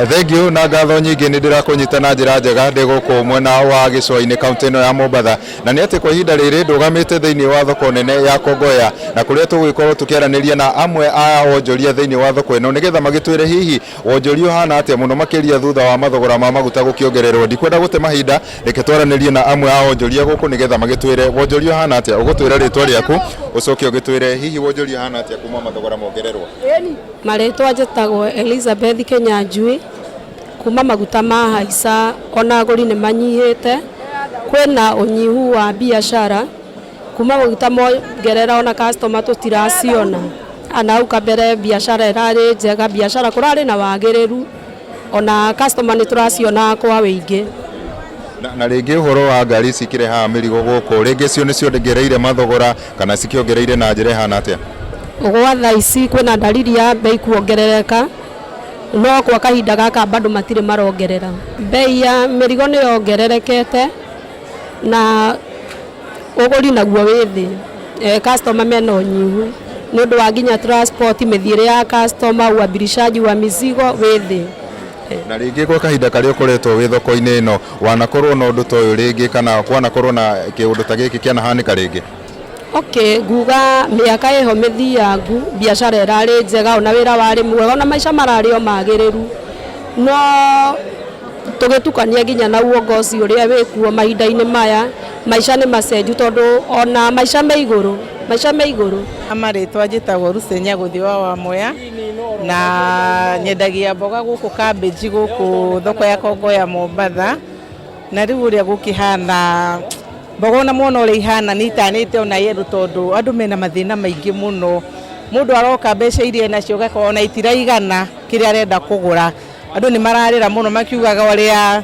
Thengiũ na ngatho nyingĩ, nĩ ndĩrakũnyita na njĩra njega ndĩ gũkũ mwena wa gĩcũa-inĩ, kaunti ĩno ya Mombatha, na nĩ atĩ kwa ihinda rĩrĩ ndũgamĩte thĩinĩ wa thoko nene ya Kongoya, na kũrĩa tũgũgĩkorwo tũkĩaranĩria na amwe a wonjoria thĩinĩ wa thoko ĩno nĩgetha magĩtwĩre hihi wonjoria ũhana atĩa, mũno makĩria thutha wa mathogora ma maguta gũkĩongererwo. Ndikwenda gũte mahinda, reke twaranĩrie na amwe a wonjoria gũkũ nĩgetha magĩtwĩre wonjoria ũhana atĩa. Ũgũtwĩra rĩtwa rĩaku, ũcoke ũgĩtwĩre hihi wonjoria ũhana atĩa kuma mathogora mongererwo. Marĩtwa njĩtagwo Elizabeth Kenyanjui. Kuma maguta mahaica, ona agũri nĩ manyihĩte, kwĩna ũnyihu wa biacara kuma maguta mongerera, ona customer tũtiraciona. Na hau kabere biacara ĩrarĩ njega, biacara kũrarĩ na wagĩrĩru, ona customer nĩ tũraciona kwa wĩingĩ. Na rĩngĩ ũhoro wa ngari ici ikĩrehaga mĩrigo gũkũ, rĩngĩ cio nĩcio ngereire mathogora kana cikĩongereire na njĩra ĩhana atĩa? Gwa thaa ici kwĩna dalili ya bei kuongerereka, no kwa kahinda gaka bado matirĩ marongerera. Bei ya mĩrigo nĩ yongererekete na ũgũri naguo wĩ thĩ, customer mena ũnyihu nĩ ũndũ wa nginya transport, mĩthiĩre ya customer, uabirishaji wa mizigo wĩ thĩ. Na rĩngĩ kwa kahinda karĩa ũkoretwo wĩ thoko-inĩ ĩno, wanakorwo na ũndũ ta ũyũ rĩngĩ, kana kwanakorwo na kĩũndũ ta gĩkĩ kĩanahanĩka rĩngĩ? Okay, nguga mĩaka ĩho mĩthiangu biacara ĩrarĩ njega, ona wĩra warĩ mwega, ona maica mararĩ o magĩrĩru, no tũgĩtukania nginya na uongozi ũrĩa wĩkuo mahinda-inĩ maya, maica nĩ macenju, tondũ ona maica me igũrũ, maica me igũrũ. Marĩtwa njĩtagwo Lucy Nyagũthi wa Wamuya, na nyendagia mboga gũkũ, cabbage, gũkũ thoko ya Kongoya, Mombatha. Na rĩu ũrĩa gũkĩhana, mboga ona mwona ũrĩa ihana nĩ itanĩte ona yellow, tondũ andũ mena mathĩna maingĩ mũno. Mũndũ aroka, mbeca iria enacio ũgakora ona itiraigana kĩrĩa arenda kũgũra. Andũ nĩ mararĩra mũno makiugaga ũrĩa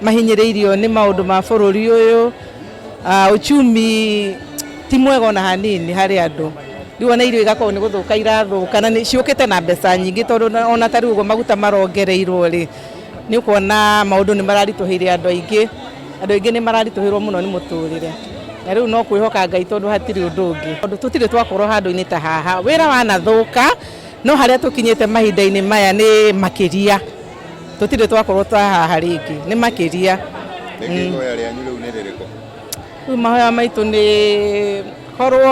mahinyĩrĩirio nĩ maũndũ ma bũrũri ũyũ. Uchumi ti mwega ona hanini harĩ andũ. Rĩu ona irio igakorwo nĩ gũthũka irathũka, na nĩ ciũkĩte na mbeca nyingĩ, tondũ ona ta rĩu ũguo maguta marongereirwo rĩ, nĩ ũkuona maũndũ nĩ mararitũhĩire andũ aingĩ. Andũ aingĩ nĩ mararitũhĩrwo mũno nĩ mũtũrĩre, na rĩu no kwĩhoka Ngai, tondũ hatirĩ ũndũ ũngĩ, tondũ tũtirĩ twakorwo handũ-inĩ ta haha. Wĩra wanathũka, no harĩa tũkinyĩte mahinda-inĩ maya nĩ makĩria, tũtirĩ twakorwo ta haha rĩngĩ, nĩ makĩria. Rĩngĩ ihoya rĩanyu rĩu nĩ rĩrĩkũ? Rĩu mahoya maitũ nĩ korwo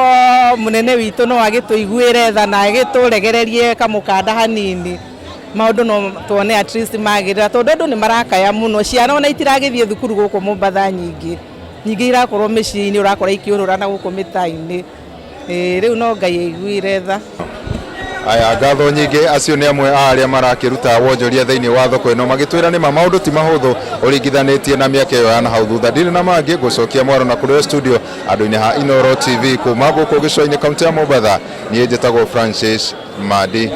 mũnene witũ no agĩtũiguĩre tha na agĩtũregererie kamũkanda hanini, maũndũ no tuone at least magĩrĩra, tondũ andũ nĩ marakaya mũno. Ciana ona itiragĩthiĩ thukuru gũkũ Mombatha, nyingĩ nyingĩ irakorwo mĩciĩ-inĩ, ũrakora ikĩũrũra na gũkũ mĩtaa-inĩ. Rĩu no Ngai aiguire tha. Aya, ngatho nyingĩ. Acio nĩ amwe a arĩa marakĩruta wonjoria thĩinĩ wa thoko ĩno, magĩtwĩra nĩma maũndũ ti mahũthũ ũringithanĩtie na mĩaka ĩyo ya na hau thutha. Ndirĩ na mangĩ, ngũcokia mwaro na kũrĩ studio andũ-inĩ ha Inooro TV kuma gũkũ gĩcũa-inĩ, kaunti ya Mombatha. Niĩ njĩtagwo Francis Mandi.